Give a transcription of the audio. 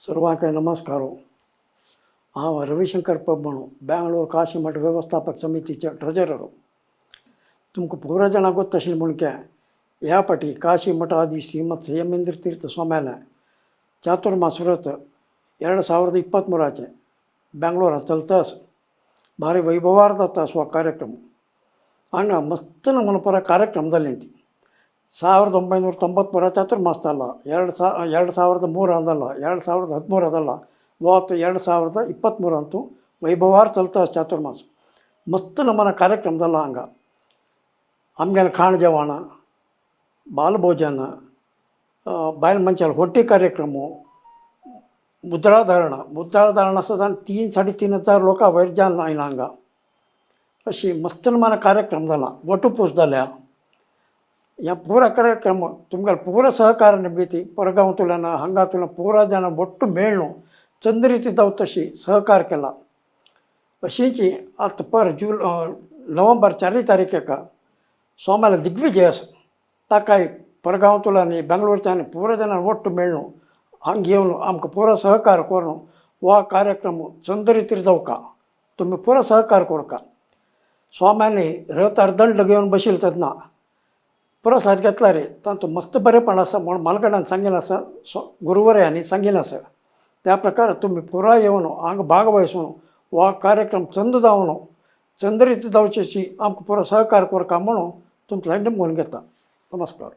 सर्वांक नमस्कार. हांव रविशंकर पब्बणू, बँगलोर काशी मठ व्यवस्थापक समितीचे ट्रेजरर. तुमकां पुरा जाणां गोत्त आशिल्लें म्हूण की ह्या पाटी काशी मठाधीश ಶ್ರೀಮತ್ ಸಂಯಮೇಂದ್ರ ತೀರ್ಥ ಸ್ವಾಮ್ಯಾನ ಚಾತುರ್ಮಾಸ ವ್ರತ 2023 ಬೆಂಗಳೂರ चलता आसा. भारी वैभवार जाता असो कार्यक्रम. हांगा मस्त नमुने ಪೂರ ಕಾರ್ಯಕ್ರಮ जाली ती. 1993 ಚಾತುರ್ಮಾಸ ಅಲ್ಲ, 2003 ಅದಲ್ಲ, 2013 ಅದಲ್ಲ, ವಾತ್ 2023 ಅಂತೂ वैभवार चलता चातुर्मास. मस्त नमुना कार्यक्रम जाला हांगा. आमगेलें खाण जेवण, बालभोजन, बायल मनशाल होटी कार्यक्रम, मुद्राधारण. मुद्राधारण आसा, 3-3.5 हजार लोकां वयर जान आयला हांगा. अशी मस्त नमुना कार्यक्रम जाला. वटुपूज जाल्या. ह्या पुरा कार्यक्रम तुमगेले पुरा सहकार निमित्ती परगांवांतल्यान हांगांतल्यान पुरा जाणां ಒಟ್ಟು मेळ्ळो चंद रिती जावं तशी सहकार केला. अशीच आतां पर जूल नोव्हेंबर 4 तारखेक सोमाला दिग्विजय आसा. ताकाय परगांवांतल्यान बेंगलोरच्यान पुरा जाणां ಒಟ್ಟು मेळ्ळो हांगा येवन आमकां पुरो सहकार करून हो कार्यक्रम चंद रितीर जावका तुमी पुरो सहकार करका. स्वाम्यांनी रथार दंड घेवन बशिल्ले तेन्ना प्रसाद घेतला रे तातूंत मस्त बरेपण आसा म्हूण म्हालगड्यान सांगिल्लें आसा, गुरुवर्यांनी सांगिल्लें आसा. त्या प्रकार तुमी पुराय येवन हांगा भाग वहिसून हो कार्यक्रम चंद जावन चंद रिती जावची अशी आमकां पुरो सहकार करका म्हणून तुमकां निमगून घेता. नमस्कार.